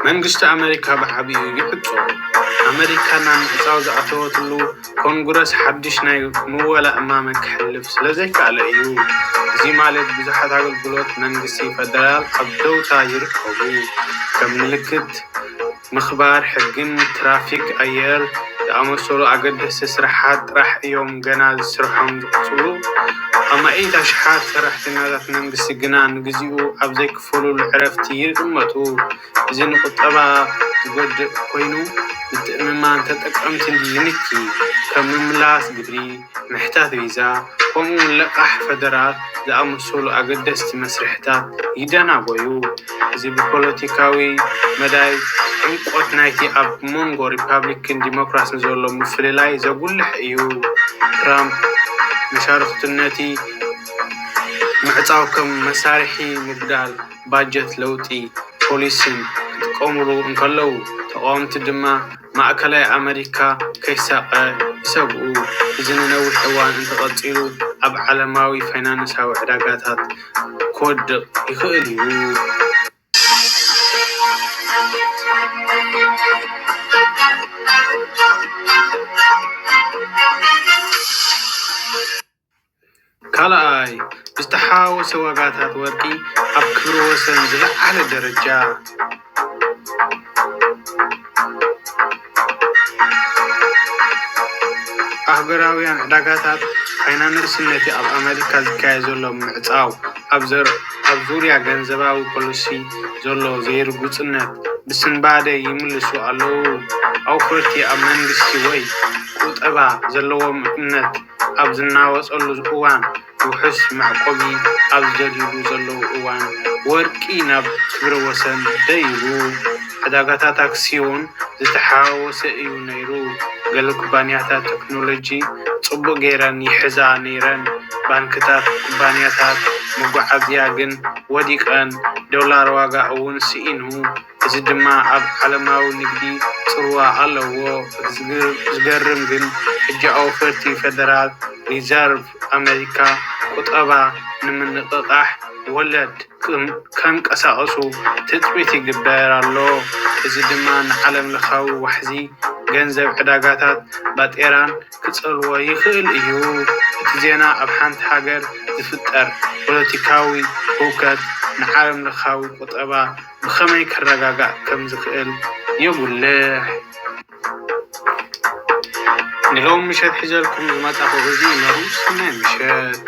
መንግስቲ ኣመሪካ ብዓቢኡ ይዕጾ። ኣመሪካ ናብ ምዕጻው ዝኣተወትሉ ኮንግረስ ሓድሽ ናይ ምወላ እማመ ክሕልፍ ስለዘይከኣለ እዩ። እዚ ማለት ብዙሓት ኣገልግሎት መንግስቲ ፈደራል ኣብ ደውታ ይርከቡ። ከም ምልክት ምኽባር ሕግን ትራፊክ ኣየር ዝኣመሰሉ ኣገደስቲ ስራሓት ጥራሕ እዮም ገና ስርሖም ዝቕጽሉ። ኣማኢት ኣሽሓት ሰራሕተኛታት መንግስቲ ግና ንግዚኡ ኣብ ዘይክፈሉሉ ዕረፍቲ ይቕመጡ። እዚ ንቁጠባ ዝጎድእ ኮይኑ፣ ምትእምማን ተጠቀምቲ ይንኪ። ከም ምምላስ ግብሪ፣ ምሕታት ቪዛ፣ ከምኡውን ለቃሕ ፈደራል ዝኣመሰሉ ኣገደስቲ መስርሕታት ይደናጎዩ። እዚ ብፖለቲካዊ መዳይ ዕምቆት ናይቲ ኣብ መንጎ ሪፓብሊክን ዲሞክራትን ዘሎ ምፍልላይ ዘጉልሕ እዩ። ትራምፕ መሻርኽቱ ነቲ ምዕጻው ከም መሳርሒ ምጉዳል ባጀት ለውጢ ፖሊሲን ክጥቀሙሉ እንከለዉ፣ ተቓወምቲ ድማ ማእከላይ ኣመሪካ ከይሳቐ ይሰግኡ። እዚ ንነዊሕ እዋን እንተቐጺሉ፣ ኣብ ዓለማዊ ፋይናንሳዊ ዕዳጋታት ክወድቕ ይኽእል እዩ። ካልኣይ፣ ዝተሓዋወሰ ዋጋታት ወርቂ ኣብ ክብረ ወሰን ዝለዓለ ደረጃ። ኣህጉራውያን ዕዳጋታት ፋይናንስ ነቲ ኣብ ኣመሪካ ዝካየድ ዘሎ ምዕጻው፣ ኣብ ዘር-፣ ኣብ ዙርያ ገንዘባዊ ፖሊሲ ዘሎ ዘይርጉጽነት ብስንባደ ይምልሱ ኣለዉ። ኣውፈርቲ ኣብ መንግስቲ ወይ ቁጠባ ዘለዎም እምነት ኣብ ዝናወጸሉ እዋን፣ ውሑስ መዕቆቢ ኣብ ዝደልዩሉ ዘለዉ እዋን፣ ወርቂ ናብ ክብረ ወሰን ደይቡ። ዕዳጋታት ኣክስዮን ዝተሓዋወሰ እዩ ነይሩ። ገለ ኩባንያታት ቴክኖሎጂ ጽቡቕ ገይረን ይሕዛ ነይረን። ባንክታት፣ ኩባንያታት መጓዓዝያ ግን ወዲቐን፣ ዶላር ዋጋ እውን ስኢኑ። እዚ ድማ ኣብ ዓለማዊ ንግዲ ጽልዋ ኣለዎ። እቲ ዝግር-፣ ዝገርም ግን፣ ሕጂ ኣውፈርቲ ፈደራል ሪዘርቭ ኣመሪካ ቁጠባ ንምንቕቓሕ ወለድ ክም-፣ ከንቀሳቕሱ ትጽቢት ይግበር ኣሎ። እዚ ድማ ንዓለም ለኻዊ ዋሕዚ ገንዘብ ዕዳጋታት ባጤራን ክጸልዎ ይኽእል እዩ። እቲ ዜና ኣብ ሓንቲ ሃገር ዝፍጠር ፖለቲካዊ ህውከት ንዓለም ለኻዊ ቁጠባ ብኸመይ ክረጋጋእ ከም ዝኽእል የጉልሕ። ንሎም ምሸት ሒዘልኩም ዝመጻኹ እዚ እዩ ነሩ። ሰናይ ምሸት።